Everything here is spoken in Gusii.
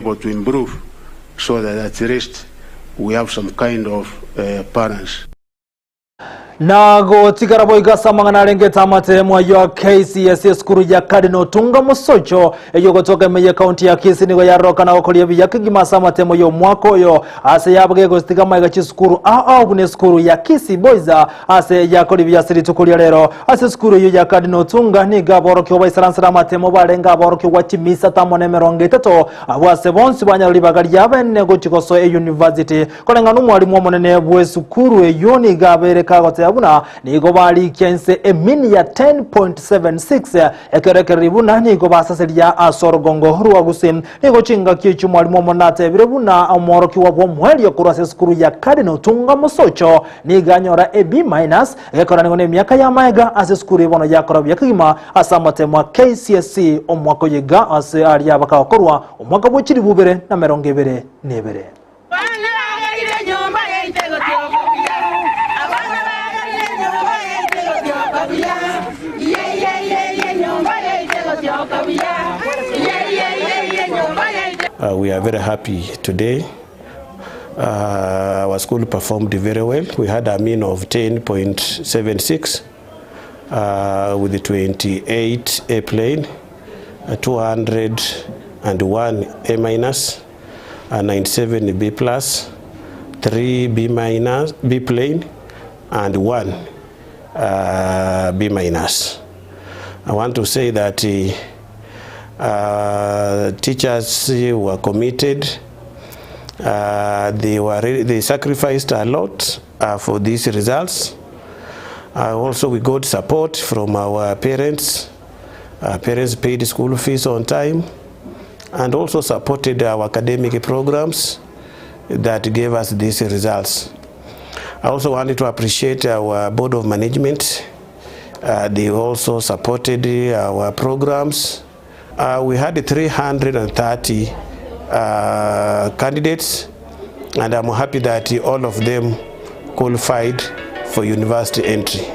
Able to improve so that at least we have some kind of balance. Na gotigara boigo ase amang'ana arengete amatemo ayio a KCSE esukuru ya Cardinal Otunga Mosocho eyio gotoka ime ye county ya Kisii nigo yarorokana gokoria buya kegima ase amatemo y'omwaka oyo ase yabo gegositiga amaiga chisukuru ao ao buna esukuru ya Kisii Boys ase yakoria buya ase rituko ria rero ase esukuru eyio ya Cardinal Otunga nigo aborokigwa baisaransera amatemo barenge aborokigwa chimisa tamo na emerongo etato abwo ase bonsi banyora ribaga riabene gochi gosoa eyunivasiti Koreng'ana omwalimu omonene bw'esukuru eyio nigo abeire kagoteba buna nigo barikia inse emini ya 10.76 ekero ekereri buna nigo basaseria ase orogongo rwa Gusii. Nigo chingaki echio omwalimu omonene atebire buna omworokigwa bw'omoerio korwa ase esukuru ya Cardinal Tunga Mosocho nigo anyora a B minus egekora nigo nemiaka y'amaega ase esukuru eye bono yakora buya kegima ase amatemo a KCSE omwaka oyo iga ase aria bakagokorwa omwaka bwe chilifu ibere na emerongo ebere na ebere. We are very happy today. Our school performed very well. We had a mean of 10.76 with 28 A plain, 201 A minus. 97 B plus, 3 B minus, B plain and 1 B minus. I want to say that teachers were committed, they were really, they sacrificed a lot for these results. Also we got support from our parents. Parents paid school fees on time and also supported our academic programs that gave us these results. I also wanted to appreciate our board of management. They also supported our programs. We had 330 candidates and I'm happy that all of them qualified for university entry.